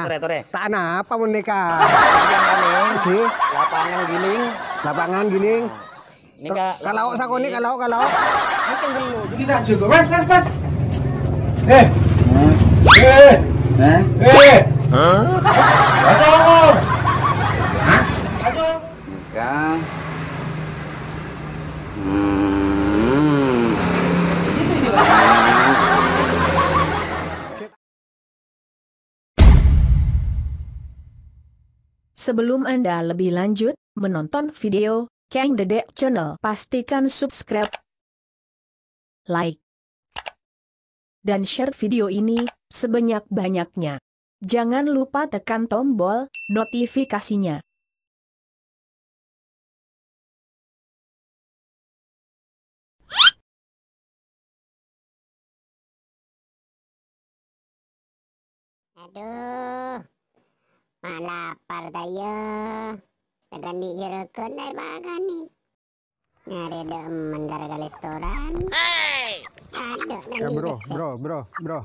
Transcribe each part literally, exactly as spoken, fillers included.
Tore, tore. Ta' napa mon nèka. Ngghi. Lapangan giling. Lapangan giling. Nèka ka lao' sakonè', ka lao', ka lao'. Mungkin dulu. Ini tak juga. Wes, wes, wes. Eh. Eh. Eh. Eh. Hah? Aduh. Hah? Aduh. Nèka. Hmm. Sebelum Anda lebih lanjut menonton video Kang Dedek Channel, pastikan subscribe, like, dan share video ini sebanyak-banyaknya. Jangan lupa tekan tombol notifikasinya. Aduh, ma' lapar ta' iyâ. Tekan di' jârâghân ta' èpakanè. Nyarè dâ'emman ka restoran. Aduh, ya, nang bro, bro, bro, bro.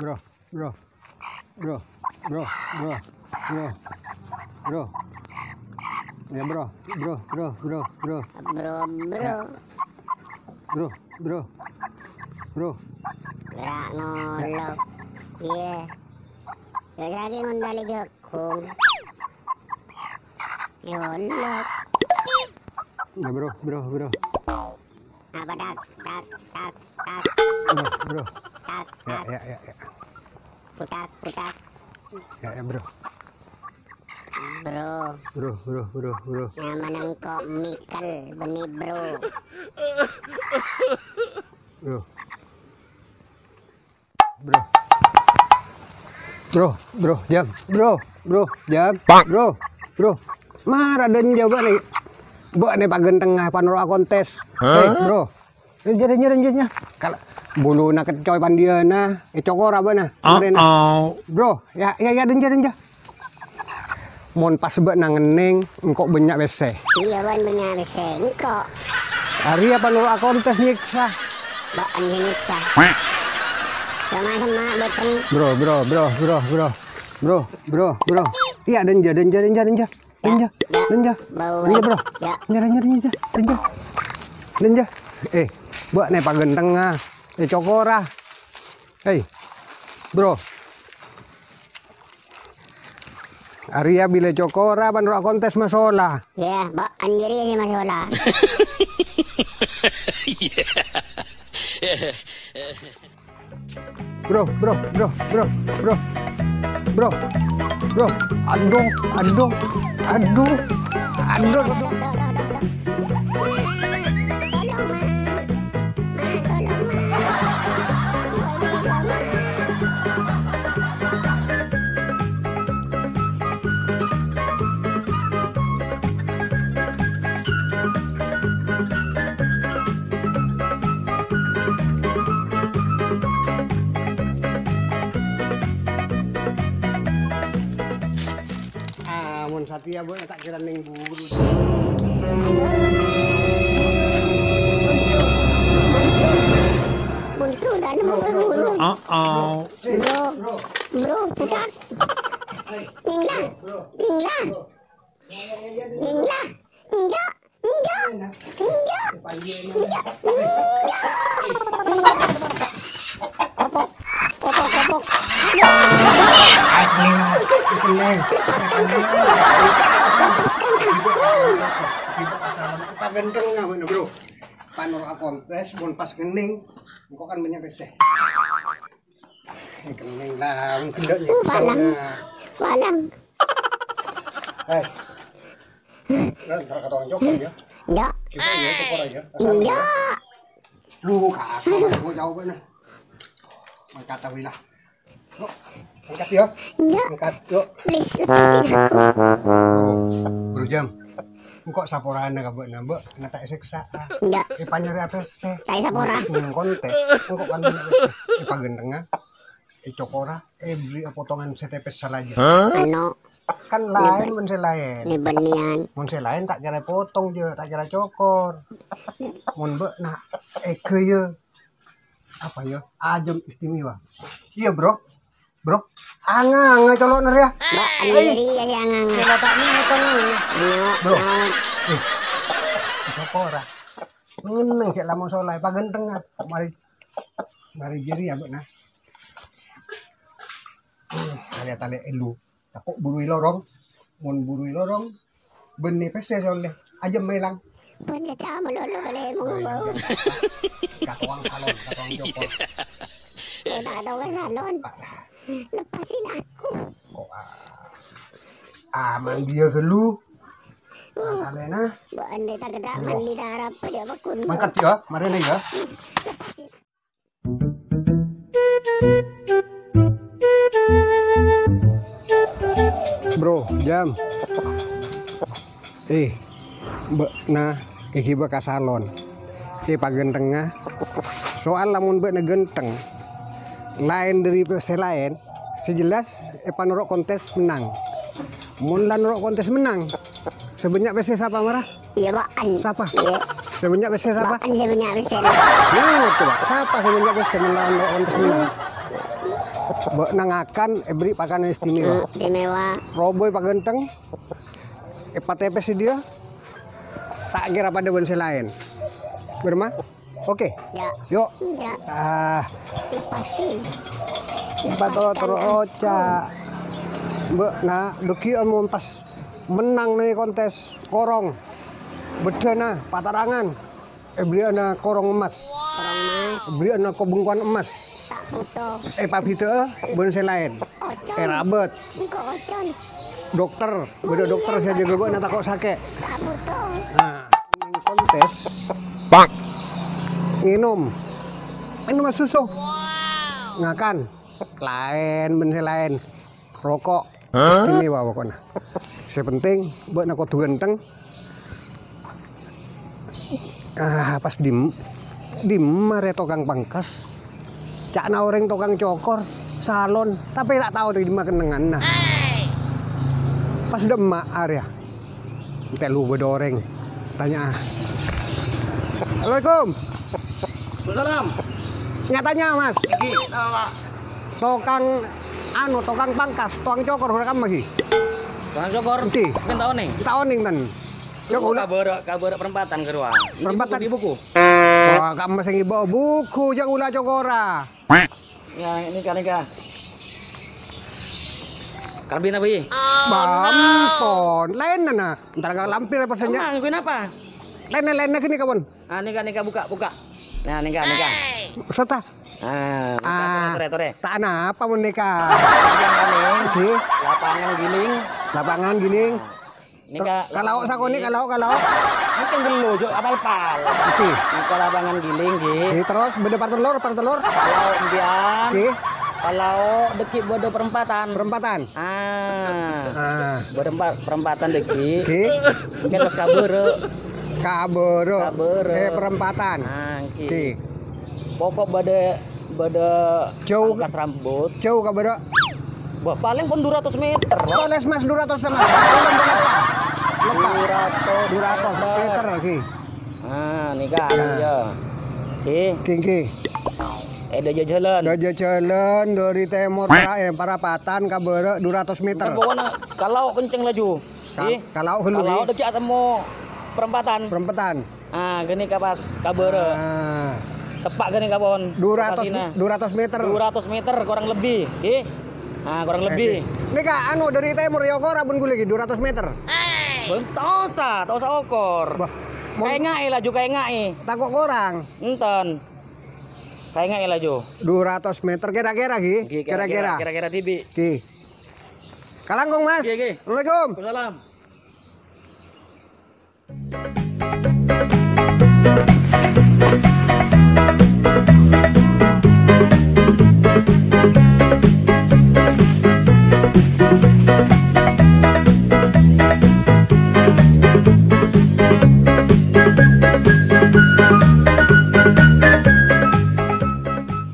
Bro, bro. Bro, bro, bro, bro. Bro. Ya, bro, bro, bro, bro, bro. Bro, bro. Ya. Bro, bro. Bro. Gerak ngolok. Iya. Ya, lagi ngondali jagung. Ngolok. Ya, bro, bro, bro. Apa, dak, dak, dak, dak. Bro, bro. Dak, ya, dak. Ya, ya, ya, ya. Putak, putak. Ya, ya, bro. Bro. Bro, bro, bro, bro. Nyamana engko' Michael, bânnè, bro. Bro. Bro. Bro, bro, jam. Bro, bro, jam. Bro, bro. Mara dânjâ bâ'na. Bâ'na paghânthengnga panoro'a kontes. Hei, bro. Dânjâ, dânjâ, dânjâ, dânjâ. Kal-, buluna kèccoè pandiyâna, ècokora bâ'na. Marèna. Bro, ya, ya, ya, dânjâ, dânjâ. Mon pas bâ'na ngennèng, engko' bânnya' pèssè. Iyâ, bân bânnya' pèssè, engko'. Arèya panoro'a kontes nyèksa. Bâ'ân sè nyèksa. Coma semma' bhunten. Bro, bro, bro, bro, bro. Bro, bro, bro. Iyâ, dânjâ, dânjâ, dânjâ, dânjâ. Dânjâ, ya, dânjâ. Bau, dânjâ, bro. Ya. Dânjâ, dânjâ, dânjâ, dânjâ. Dânjâ. Eh, bâ'na paghânthengnga. Eh, cokora. Hei, bro. Arèya bilâ cokora panoro'a kontes masola. Yâ, bâ'ân jârèya sè masola. Bro, bro, bro, bro, bro. Bro, bro. Aduh, aduh, aduh, aduh. Ah, mon satèya, Bu, ta' kèra neng buru. Buntu, ta' neng buru. Bro, bro, putar. Ningla, ningla. Ningla, ningla. Enjâ'! Enjâ'! Enjâ'! Enjâ'! Kopok! Kopok! Kopok! Lepaskan aku! Lepaskan aku! Paghânthengnga bâ'na, Bro. Panoro'a kontes, mon pas ngennèng, engko' kan bânnya' pèssè. Kennèng la, wong ghellâ' nyèksa. Walang. Walang. Eh. Lah, entar katonjok kan ya? Enggak. Kita ya, syukur aja. Enggak. Lu kasar, gua jawab nah. Angkat awi lah. Yuk, angkat ya. Enggak. Angkat, yuk. Please, lepasin aku. Bro Jam. Engko' saporana ka bâ'na, Mbok, na ta' èsèksa. Enggak. Èpanyarè apèssè. Ta' èsapora. Neng kontes, engko' kan bânnya' pèssè. Èpaghânthengnga, ècokora, èberri' potongan sè tèpès salajâ. Anu. Kan laèn mon sè laèn. Nè bânnèyan. Mon sè laèn ta' kèra potong, jâ, ta' kèra cokor. Mon bâ'na èghâ, yâ. Apa, yâ? Ajâm istimewa. Iyâ, Bro. Bro, anga-anga colo'na rèya. Mbak, Hai. Andri ya, si anga-anga. Coba tak nonton ini. Ayo, Bro. Mau. Eh, apa ora? Ngenneng cek lamun sola, pagentengnga. Mari, mari jeri ya, Bu, nah. Tali-tali elu. Tako' buru lorong. Mon buru lorong, bânnè pèssè solè. Ajâm mèlang. Pon caca malolo kalè Oh, iya, monggo. Iya. Ka toang salon, ka toang cokor. Oh, tak tahu ke salon. Lepasin aku. Kok, ah. Ah, mandi ya dulu. Nah, salèna. Mbok andai tak kedak Iya. mandi darah apa dia bakun. Mangkat ya, mari nih ya. Lepasin. Bro, Jam. Eh, bâ'na èghibâ ka salon. Eh, pagentengnga. Soal lamun bâ'na genteng, laèn dhâri sè laèn, sè jelas èpanoro' kontes mennang. Mon la noro' kontes mennang, sè bânnya' pèssè sapa mara? Iya, bâ'en. Sapa? Iya. Sè bânnya' pèssè sapa? Bâ'en sè bânnya' pèssè. Ngono to, Pak. Sapa sè bânnya' pèssè mon la noro' kontes mennang? Bâ'na ngakan, èberri' pakanan istimewa. Hmm, istimewa. Roboy pagenteng, èpatèpès sè dhiyâ, ta' kèra padâ bân sè laèn. Bârâmma? Oke. Ya. Yuk. Ya. Ah. Lepasin. Bato Lepaskan terus aku. Oca'. Mbok, nah, dugi on montas. Mennang nè kontes korong. Bâdâna patarangan. Èberri'ana korong emmas. Korong emas. Èberri'ana kobengkowan emmas. Tak butuh. Eh, pabidhâ'â bân sè laèn. Ocon. Eh, rabet. Engko' ocon. Dokter. Bâdâ dokter sè jâgâ bâ'na tako' sakè'. Tak butuh. Nah, neng kontes. Pak. Nginum. Minum susu. Ngakan. Laèn, bân sè laèn. Roko'. Hah? Istimewa pokokna. Sè penting, bâ'na kodhu ganteng. Ah, pas dim-, dimma rè tokang pangkas. Ca'na orèng tokang cokor, salon, tapè ta' tao dimma kennengnganna. Pas dimma arèya. Tèlo bâdâ orèng. Tanya. Assalamualaikum. Waalaikumsalam. Nya-tanya, Mas. Iki, apa, Pak? Tokang, anu, tokang pangkas, tokang cokor, ora kamma, Gi? Tokang cokor? Endi? Sampeyan ta' onèng? Ta' onèng, ten. Cok, Cokor ula. Kabârâ', kabârâ' perempatan ka rowa. Endi Perempatan? Buku, endi buku? Wah, kamma sè ngibâ buku, jhâ' ula cokora. Ya, ini kan, ini kan. Kalambhi napa, Yi? Ampon, laènna, nah. Entar kalambhi rè persennya. Emang, kenapa? Laènna, laènna gini, kawan. Ah, nèka, nèka, buka, buka. Nah, nèka, nèka. Sota. Ah, nèka, Ah, torè, torè, torè. Ta' napa mon nèka? Lapangan giling. Lapangan giling. Nèka Ka-, kalau lapangan sakone, giling. Kalau, kalau. Mungkin gelo, jo, apal-pal. Oke. Nèka lapangan giling, nggih. Oke, terus bâdâ partelor, partelor. Kalau empiyan, Oke. Kalau dâgghi' bâdâ perempatan. Perempatan. Ah. Ah. Bâdâ empa-, perempatan dâgghi'. Oke. Mungkin pas kabârâ. Kabârâ. Kabârâ. Eh, perempatan. Ah, ngghi. Oke. Pokok bâdâ, bâdâ Jauh pangkas rambut. Jauh kabârâ. Wah, paling pon dua ratus meter. Wah, les, Mas, dua ratus sama. Lepas. Dua ratus Dua ratus meter. Meter, oke. Ah, nèka, Nah. Iya. Ngghi. Ngghi, ngghi. Eh, dâjâ jhâlân. Dâjâ jhâlân dâri tèmor, para-, eh, parapatan ka bârâ' dua ratus meter. Pokokna kalau kenceng laju. Ka-, Ngghi. Kalau ghâllu, Kalau ngghi. Dâgghi' atemmo perempatan. Perempatan. Ah, ghânèka pas ka bârâ'. Ah. Teppa' ghânèka pon. Dua ratus, Lokasina. Dua ratus meter. Dua ratus meter kurang lebih, ngghi. Ah, kurang lebih. Oke. Nèka, anu, dâri tèmor ya, okor pon ghuli, ngghi, dua ratus meter. Bân, ta' osa, ta' osa okor. Bah, mon Kaènga'è laju, kaènga'è. Tako' korang. Enten. Kaènga'è laju. Dua ratus meter kira-kira, ngghi? Ngghi, kira-kira, Kira-kira. Kira-kira dhibi'. Ngghi. Kalangkong, Mas. Ngghi, ngghi. Assalamualaikum. Waalaikumsalam.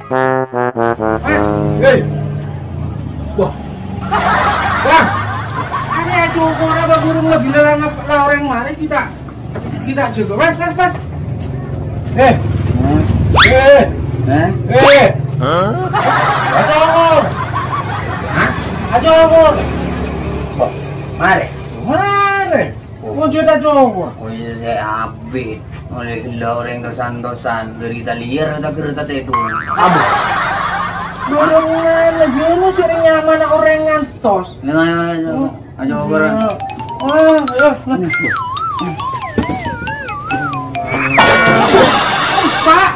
Mas, hei. Wah. Wah. Anè aja okor apa burung lagi lalang la orèng marè kita. Kita juga. Mas, mas, mas. Eh. Hah? Eh. Hah? Eh. Hah? Aja okor. Ajokor. Wah, marè. Marè. Oh. Wong jhâ' ta' jokor. Oh iyâ, sè abit. Ollè ghellâ' orèng tosan-tosan. Dhâri talèyar ta' ghâr ta' tèdung. Aduh. Dorong ngana, jhâ' jhâ' nyamana orèng ngantos. Ayo, ayo, ayo. Ajokor. Oh, ayo. Pak.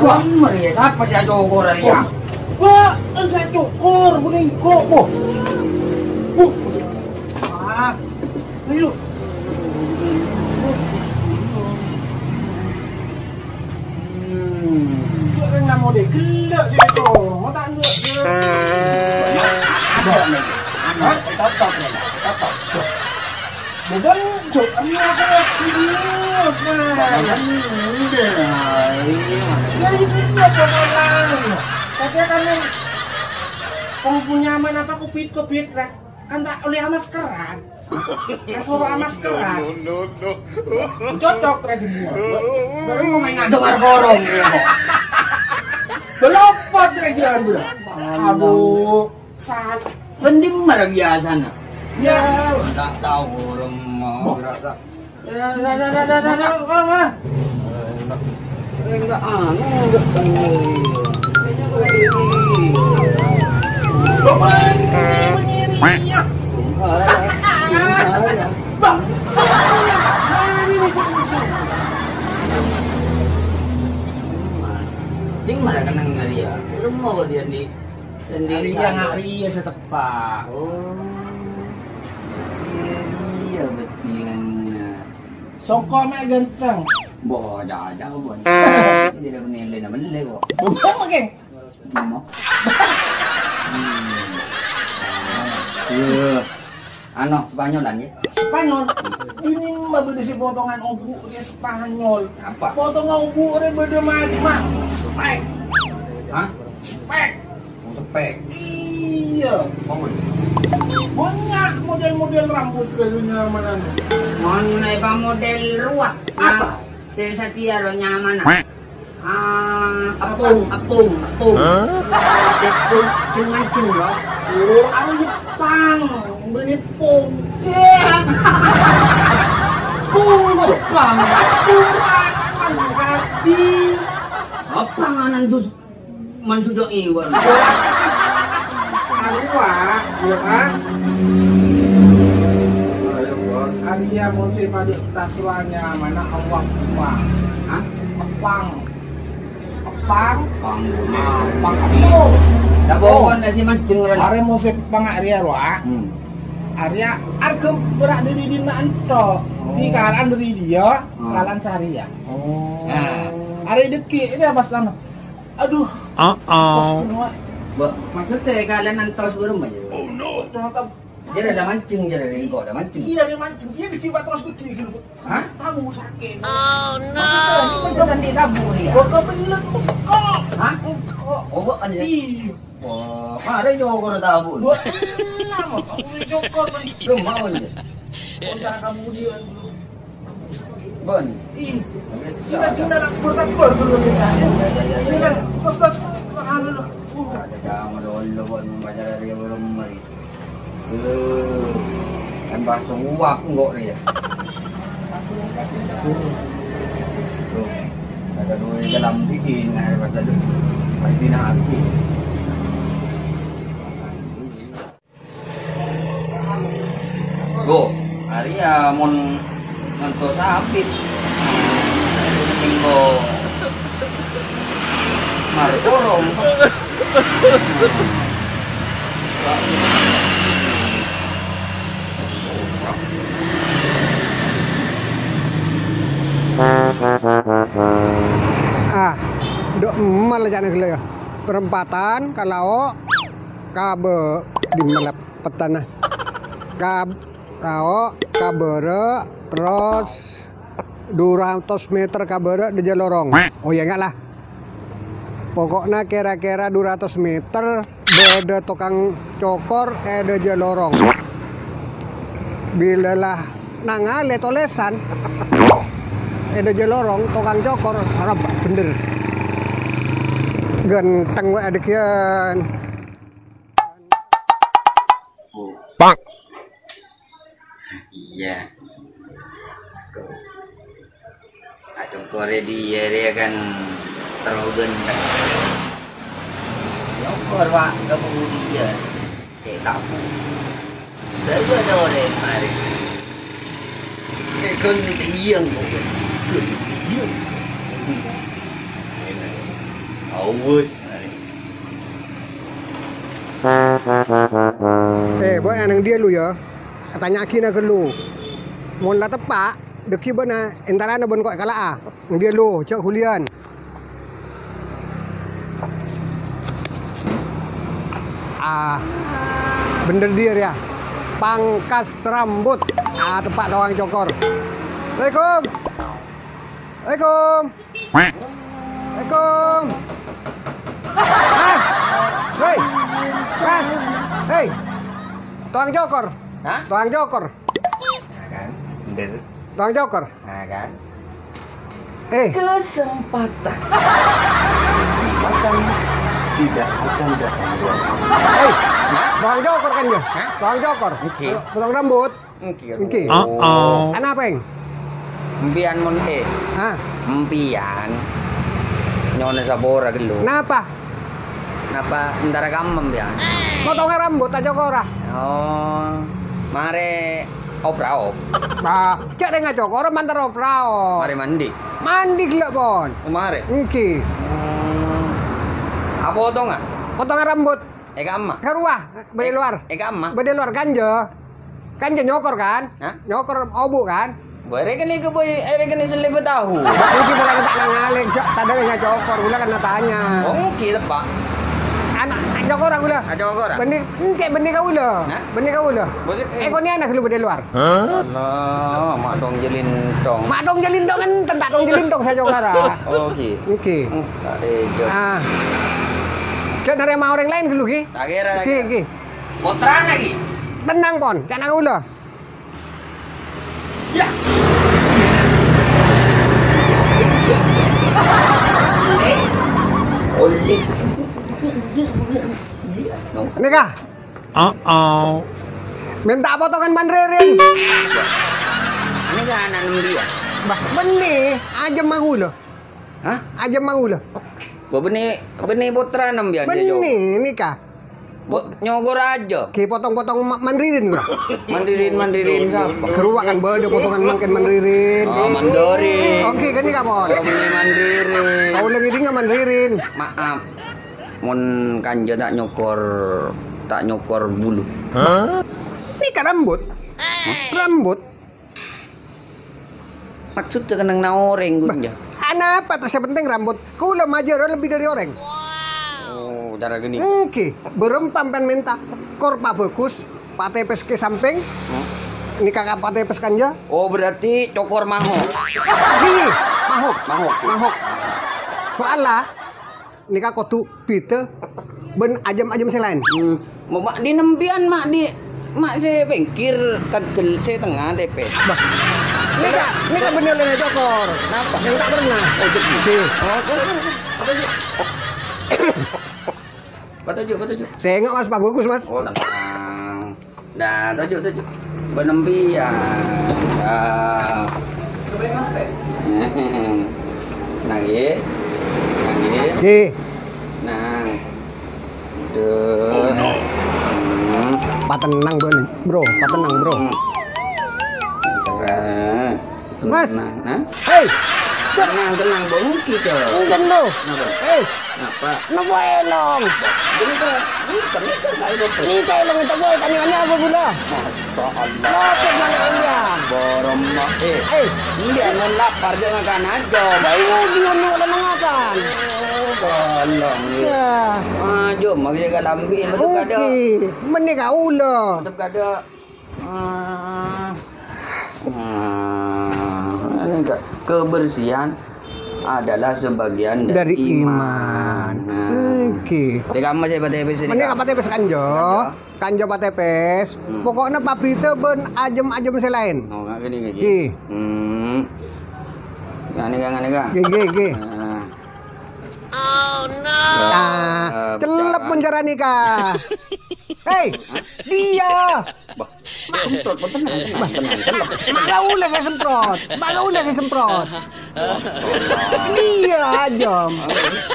Wah, meriah, sapa sè ajokor rèya? Wah, sè ajokor, kuning kok, boh. Boh. Ah, ayo. Hmm. Kok rèng namo deh, gellâ' sè ajokor, mau tak enggak, gellâ'. Ada nih. Hah? Tetap, tetap. Bukan, Cuk. Iya, aku serius, Mas. Bukan, udah. Iya. Ya, itu dia, Cuk, orang. Tapi kan, yang punya aman apa, covid, covid, lah. Kan tak oleh amaskeran. Kan suruh amaskeran. No, no, no. Cocok, Raden. Baru mau main ngadu markorong, ya, kok. Belopot, Raden. Aduh. Sal-, Kan dimma ra biyasana? Ya. Enggak tahu, orang mau gerak tak. Ya, dah, dah, dah, dah, dah. Mana, mana, mana? Enggak anu, enggak tahu. Bapak, ini mengiringnya. Bang, ini nih, Bang. Dimma ra kennengnga rèya? Rèmma bâdâ andi'. Andi' Arèya sana. Nga' rèya sè teppa'. Oh. Iya, iya, bâdâ. Songko me' ganteng. Bo, aja-aja, Bo. Tidak menilai, nah, menilai, Bo. Bukan, oke. Ngomong. Hmm. Iya. Ano, Spanyolan, ya? Spanyol. Ini mah bâdâ sè potongan obu' rèya Spanyol. Apa? Potongan obu' rèya bâdâ ma-, ma-, spek. Hah? Spek. Oh, spek. Iya. Apa? Bânnya' model-model rambut rèya sè nyamana. Mon apa model ruwak? Apa? Nah, sè satèya ro nyamana. Ah, epung, epung, epung. Hah? Epung, ceng-manceng, loh. Oh, anu Jepang, bânnè pung. Iya. Pung, epang. Epung, anu, epung, epung. Epang, anu, Man sudah iwan. Arwah, iya, Pak. Ayo, Bos. Arèya mon sè padâ tas rowa nyamana Allah Pang. Hah? Pang. Pang. Pang. Ah, Pang. Lah, pokoknya si mancing, kan? Arè mon sè Pang arèya rowa. Hmm. Arèya arghâ berrâ' dâri dinna' ento. Oh. Di kalan dâri dia, hmm, kalan sarèya. Oh. Nah, arè dâgghi' ini apa sana? Aduh. Uh-oh. Terus semua. Mbak, maksudnya kalian antos belum aja? Oh, no. Ternyata jârèya la mancing, jârèya engko' la mancing. Iya, dia mancing. Dia di kibat terus gede gitu. Hah? Tabu sakit. Oh, no. Maksudnya, ini kan ganti tabu dia. Gua kebelet tuh. Hah? Kok? Oh, bukan ya? Iya. Wah, ada juga gua tabu. Gua lama, aku jokor, Man. Lu mau aja. Kontra kamu dia dulu. Bon. Ih, kita, kita nak bertempur dulu kita. Ya, ya, ya, ya, ya. Ini kan, terus, terus, anu, loh. Uh. Ada kamu dulu, Bon, membaca dari belum mari. Eh, kan bahasa uap enggak nih ya. Tuh, ada dua dalam bikin, ada kata tuh. Pasti nanti. Bo, arèya mon ngantos abit. Arèya nengko markorong. Ah, dok mal jana gelo ya. Perempatan kalau kabe di melep petana. Kab-, Rao' ka bârâ', terros du ratos meter ka bârâ' dâjâ lorong. Oh, ya, enggak lah. Pokokna kèra-kèra du ratos meter bâdâ tokang cokor è dâjâ lorong. Bilâ la nangalè tolèsan, è dâjâ lorong, tokang cokor, rep, bhender. Ghântheng wè adhâgghiyân. Pak. Iyâ. Aco-, acokor è dâjâ rèya kan terro ghântheng. Cokor, Pak, ka budi iyâ. Cè' tabu. Bâdâ orèng marè. Cè' ghântheng iyâ kok. Iyâ. Awas marè. Eh, bâ'na neng diyâ lu, yâ. Atanya'aghina ghâllu. Mon la teppa', dâggi' bâ'na entarana bân ko' èkala'a. Neng diyâ lu, jhâ' ghuliyân. Ah, bhender diyâ rèya. Pangkas rambut. Ah, teppa' tokang cokor. Assalamualaikum. Assalamualaikum. Assalamualaikum. Mas. Hei. Mas. Hei. Tokang cokor. Hah? Tokang cokor. Nah, kan? Bener. Tokang cokor. Nah, kan? Eh. Kesempatan. Kesempatan tidak akan datang dua kali. Hei. Hah? Tokang cokor kan, yâ? Hah? Tokang cokor. Oke. Potong rambut. Èngghi, Èngghi. Ro. Ana apa, Eng? Empiyan mon, eh. Hah? Empiyan. Nyo'ona sapora ghâllu. Napa? Napa entara kamma empiyan? Potongan rambut, ta' cokora. Oh. Marè oprao. Ah, jhâ' rèng acokora mantar oprao. Marè mandi. Mandi ghellâ', pon. Oh, marè? Èngghi. Hmm. Apa potongan? Potongan rambut. È kamma? Ka rowa, bâdâ è lowar. È kamma? Bâdâ è lowar, kanja. Kanja nyokor, kan? Hah? Nyokor obu', kan? Bâ, rè kènè' kè bâi, rè kènè' sellè bâtahu. Bâ, èngghi polana ta' nangalè, ja-, tadâ' ngacokor, ghulâ kan natanya. Oh, èngghi, teppa'. Ana', nyokora ghulâ. Acokora? Bânnè, èngghi, bânnè kaulâ. Hah? Bânnè kaulâ. Maksud, eh. È konè'ana ghâllu bâdâ è lowar. Hah? Allah, ma' dong jelintong. Ma' dong jelintong kan, ta' dong jelintong sè cokora. Oh, èngghi. Èngghi. Hmm, ta' èjâ. Ah. Jhâ' narèma orèng laèn ghâllu, ghi. Ta' kèra, ta' kèra. Ghi, ghi. Pottrana, ghi. Tenang, pon. Tenang kaulâ. Ya. Eh. Nèka. Uh-oh. Mènta potongan man ririn. Nèka ana' nembiya? Bâh, bânnè, ajâm kaulâ. Hah? Ajâm kaulâ. Bâ, bânnè, bânnè pottrana embiyan, Jo? Bânnè, nèka. Pot-, nyokor ajâ. Ghi potong-potong ma-, man ririn, bâh. Man ririn, man ririn sapa? Ghâruwa kan bâdâ potongan mangkèn man ririn. Oh, mandâri. Oke, kan nèka, pon. Oh, bânnè man ririn. Kaulâ ngèdingngâ man ririn. Maaf. Mon kanja ta' nyokor, ta' nyokor bulu. Hah? Nèka rambut. Hah? Rambut. Maksudnya kennengnganna orèng, bâh, ghun, ya? Anapa ta' sè penting rambut? Kaulâ majâr lebbi dâri orèng. Oh, cara gini. Èngghi, bârâmpa sampèyan mènta kor pabhâghus, patèpès ka sampèng, hmm, nèka ka patèpès kanja. Oh, berarti cokor mahok. Ghi, mahok. Mahok. Mahok. Soalla, nèka kodhu bhidhâ bân ajâm-ajâm sè laèn. Hmm. Ma', ma' dhi' nembiyan, ma' dhi', ma' sè pèngghir kadel sè tengnga tèpès. Bâh. Nèka, nèka bânnè ollèna cokor. Napa? Yang tak pernah. Oh, jadi. Oke. Oh, oh, oh. Apa, Jo? Apa tuh, Jo? Apa tuh, Jo? Sènga', Mas, pabhâghus, Mas. Oh, tenang. Nah, toju', toju'. Bân empiyan. Nah. Nah, ngghi. Nah, ngghi. Ngghi. Nah. Duh. Hmm. Patennang, Bro. Bro, patennang, Bro. Hmm. Serah. Mas. Tenang, nah. Hei. Tenang, tenang, Bro. Mungkin, Cok. Mungkin, Bro. Kenapa? Hei. Napa? Napa èlong? Gini, Cok. Ini kan, ini kan, ini kan. Ini kan èlong itu, Boy. Tanya-tanya apa gula? Masya Allah. Lapar mana iya? Borong, Mak. Eh. Eh. Ini dia, mon lapar, dia ngakan aja. Baik, mau gimana, mau makan? Oh, tolong, ya. Ya. Ajo, makanya kalambi, betul kada. Oke. Mending kaula. Betul kada. Ah. Nah, ini enggak. Kebersihan adalah sebagian dari iman. Dari iman. Nah. Oke. Di kamar saya patepes ini, Kak. Mending patepes kanjo. Kanjo. Kanjo patepes. Hmm. Pokoknya pabita bân ajâm-ajâm sè laèn. Oh, enggak gini, gini. Ki. Hmm. Nganèka, nganèka. Ghi, ghi, ghi. Nah. Ah, eh, cellep bicara. Mon cara nèka. Hei, dia. Bah, semprot, bah, tenang, tenang, tenang, tenang. Maka ulah saya semprot, maka ulah saya semprot. Dia aja.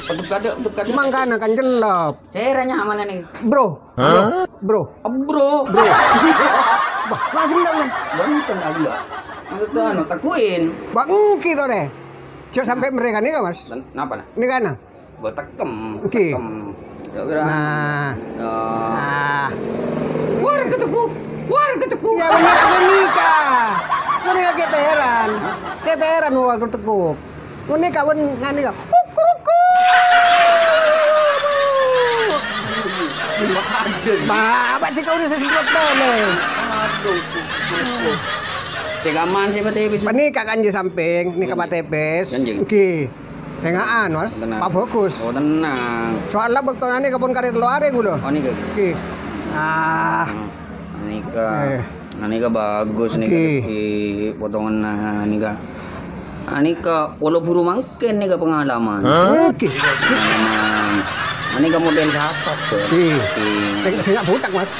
Betul kada, betul kada. Mangkana kan cellep. Saya ranya mana nih? Bro. Hah? Bro. Bro. Bro. Bah, lagi lah, man. Wonten aku lah. Maksudnya, anu, takuin. Bah, engki to, deh. Cek sampai mereka nih, Mas. Dan, napa, nah? Ini kan, nah. Buat tekem, oke. Tekem. Ya, kira. Nah. Ya. Nah. War ketekuk, war ketekuk. Ya, bener, apa nikah? Kau nikah keteran. Keteran, war ketekuk. Kau nikah, wen, ngani, kak. Kukuruku. Bapak, cek kau udah sesemprot boleh. Aduh. Sing aman, sing pati bisa. Ini kak kan di samping, ini kak Pak Tepes. Janji. Oke. Engakan, Mas. Tenang. Pak bagus. Oh, tenang. Soalnya waktu ini kebun karet telur hari gue loh. Oh, ini gak? Oke. Ah. Hmm. Nèka, eh, nèka bagus nèka, oke, segi potonganna nèka. Ah, nèka polo buru mangkèn nèka pengalaman. Hah? Oke. Pengalaman. Ah, nèka model Sasak, Jon. Oke. Oke. Sing, sing nggak butak, Mas.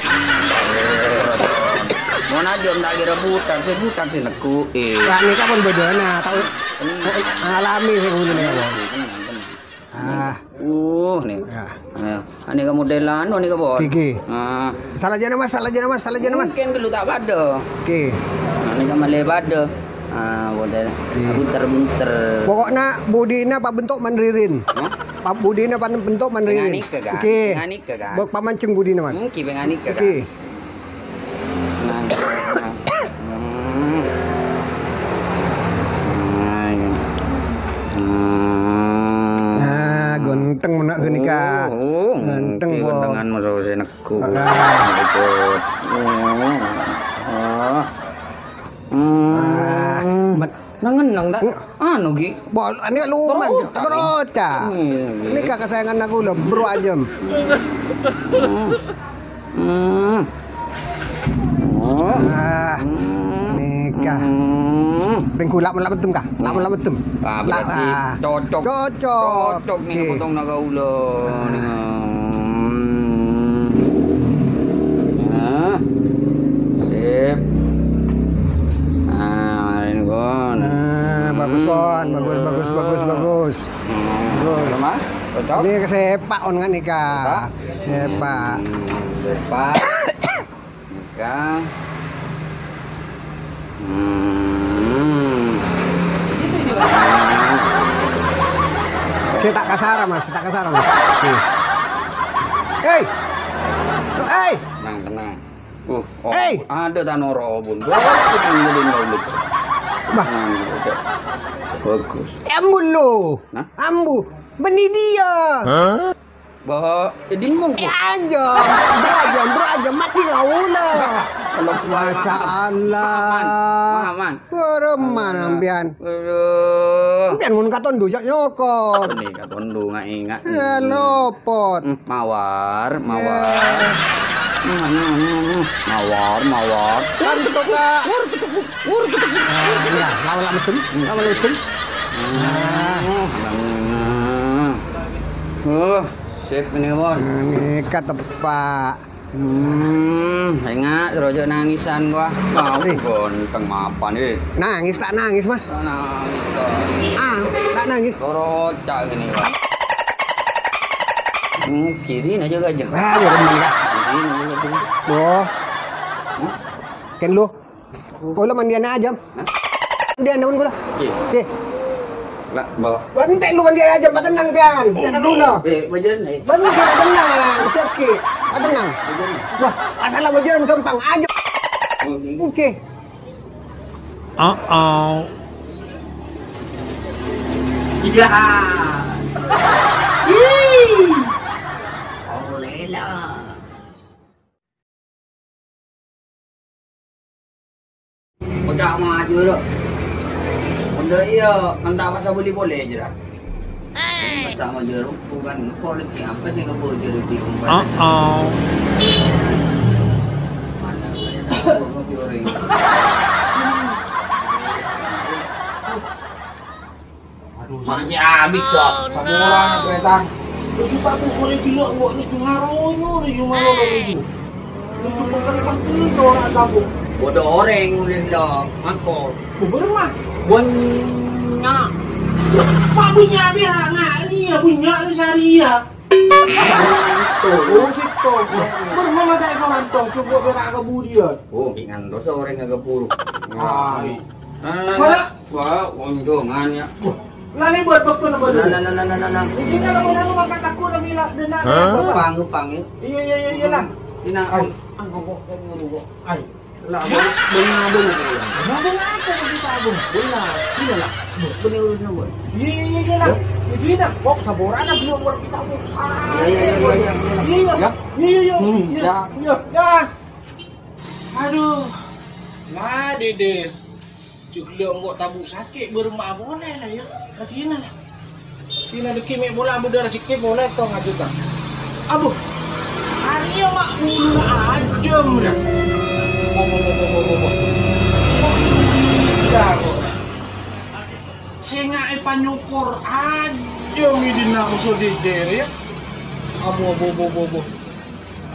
Mon aja tak kira butak, sing butak sing neggu'i. Lah, nèka pon bodhona, tau ngalami sing ngono nèka, Bos. Tenang, tenang, tenang. Ah. Uh, nih. Ya. Ayo. Ini ke modelan, oh, ini ke bawah. Gigi. Ah. Salah jana, Mas, salah jana, Mas, salah jana, Mas. Mungkin dulu tak pada. Oke. Nah, ini kan malah pada. Ah, model. Iya. Bunter-bunter. Pokoknya budina pak bentuk mandiriin. Hah? Pak budina pak bentuk mandiriin. Penganika, kan? Oke. Penganika, kan? Bok pamancing budina, Mas. Mungkin penganika, kan? Oke. Nah, nah, nah. Nah, ini. Nah. Nah, ganteng menak gini, Kak. Oh, oh, ganteng, oke, po. Gantengan masa saya neggu. Ah. Betul. Oh. Ah. Hmm. Ah, met- Nang ngenang, tak? Anu, Gi. Bol, ini lumayan. Terus, terus, Cak. Hmm. Ini kakak kesayangan aku loh, Bro Ajem. Hmm. Hmm. Oh. Ah, hmm. Nikah. Hmm. Tengku lak melak betem kah? Lak melak betem. Ah, berarti ah. Cocok. Cocok. Cocok nih, oke, potong naga ulo nih. Hmm. Nah. Sip. Nah, ini, Pon. Nah, bagus, Pon. Bagus, bagus, bagus, bagus. Hmm. Bagus. Sama? Cocok? Ini kesepak, On, kan, Ika? Sepak? Sepak. Hmm, sepak. Ika. Hmm. Saya tak kasar, Mas. Saya tak kasar, Mas. Oke. Hei! Hei! Tenang, tenang. Uh, oh, hei! Ada tanoro, Bun. Bagus, ngelilin kau lucu. Bah. Nah, gitu, Cok. Bagus. Ambu lo. Nah? Ambu. Beni dia. Hah? Bah, jadi mongko. Eh, aja. Bro aja, bro aja. Mati kau lah. Kalau Masya Allah. Aman. Aman. Wah, remah sampean. Aduh. Sampean mun katon ducak nyokot. Ini katon du nggak ingat. Ya, lopot. Hmm, mawar, mawar. Ya. Hmm, hmm, hmm, hmm. Mawar, mawar. Kan betul, Kak. Wur, betul, wur, betul. Ah, iya. Lawan, lawan betul. Lawan betul. Hmm. Ah. Hmm. Uh, sip ini, Mon. Nah, ini katepak. Hmm, enggak, terus nangisan gua. Mau eh. Ganteng mapan, eh. Nangis tak nangis, Mas? Nangis, kok. Ah, tak nangis. Sorocak gini, Pak. Hmm, kiri aja gajah. Ah, ya, bener, ya. Kiri aja gajah. Wah. Hah? Ken lu. Kula mandiyan aja. Hah? Mandiyan, pon kula. Iya. Oke. Lah, bawa. Wah, entek lu mandiyan aja, Pak, tenang, pian. Tenang dulu. Eh, wajar nih. Bener, tenang. Cek, Pak, tenang. Wajar nih. Wah, masalah wajaran gampang aja. Oh, iya. Oke. Uh-oh. Iya. Ih. Oh, lela. Kocak maju, lo. Udah iya, entah pas beli boleh aja dah. Pas sama jeruk, bukan politik apa sih, nggak boleh jeruk di umpan. Uh-oh. Mana saya tahu, nggak boleh. Ma'nya abit, Cok. Satu orang kereta. Lucu tak buku ni gila, buat lucu ngaroyo ni, cuma lo lucu. Lucu penting-penting tu orang kampung. Bodoh orang udah dah mangkok. Bubur mah. Banyak. Mak punya dia, nak ni ya punya ni sehari ya. Tuh, situ. Bubur mah tak kau rantau, coba berak ke budi ya. Oh, ingan dosa orang agak buruk. Ai. Mana? Wah, onjongan ya. Wah, lali buat betul apa dulu? Nah, nah, nah, nah, nah, nah. Ini kalau mau nanggung maka takut lagi lah, dengar. Hah? Ngepang, ngepang ya. Iya, iya, iya, iya lah. Ini Ai. Ang kok kok buru kok. Ai. Lah, benar, benar, benar. Benar, benar apa kita, Bung? Benar, iya lah. Benar urusan, Bung. Iya, iya, iya, iya lah. Jadi nak kok saboran belum buat kita, Bung. Iya, iya, iya, iya, iya. Iya, iya. Ya. Iya, iya, iya. Hmm, Iya, ya. Iya, ya. Aduh, lah, Dede. Cek lo engko' tabu' sakè', bârâmma'a polè la, yâ. Ka dinna la. Dinna dhâggi' mè' pola bâdâ rajhekkè polè, tong ajuta. Abu, arèya ma' buluna ajâm, ra. Bo, bo, bo, bo, bo, bo, bo. Kok bisa, kok? Sènga' èpanyokor ajâm è dinna' moso Dede, yâ. Abu, abu, abu, abu, abu.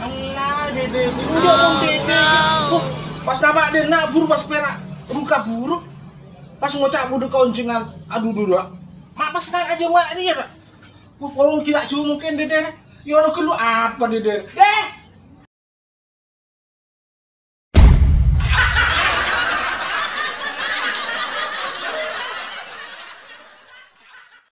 Allah, Dede, Dede, Dede, Dede. Wah, pas taba' dinna' buru pas pèra' buru-kaburu. Pas ngoca' budhu kaonjhângan, adhu, dhu, dhu. Ma' pas nan aja ma' rèya, ta'? Wah, polong ghi' ta' jhâ' mungkin, Dede. Ya, lo ghâllu apa, Dede? Deh,